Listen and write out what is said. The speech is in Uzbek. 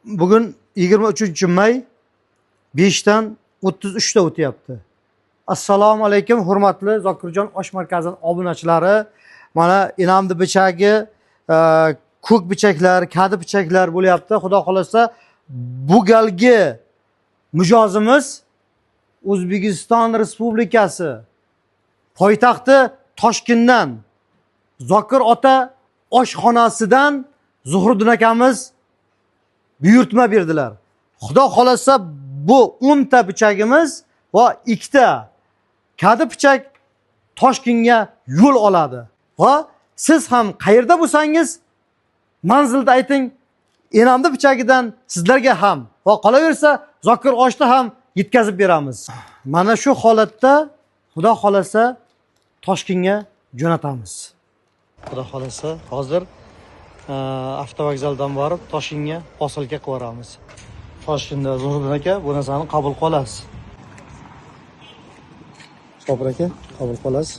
Bugun 23 may, 5dan 33ta o'tyapti. Assalomu alaykum, hurmatli Zokirjon osh markazi obunachilari. Mana enamni bichagi, ko'k bichaklar, kadi pichaklar bo'lyapti. Xudo xohlasa, bu galgi mijozimiz O'zbekiston Respublikasi poytaxti Toshkentdan, Zokir ota oshxonasidan Zuhriddin akamiz buyurtma berdilar. Xudo xohlasa, bu 10 ta pichagimiz va ikkita kadi pichak Toshkentga yo'l oladi. Va siz ham qayerda bo'lsangiz, manzilda ayting, enamni pichagidan sizlarga ham va qolaversa Zokir oshni ham yetkazib beramiz. Mana shu holatda, Xudo xohlasa, Toshkentga jo'natamiz. Xudo xohlasa, hozir avtovokzaldan borib Toshkentga posilka qilib yuboramiz. Toshkentda, Zuhriddin aka, bu narsani qabul qilasiz. Sobir aka, qabul qilasiz.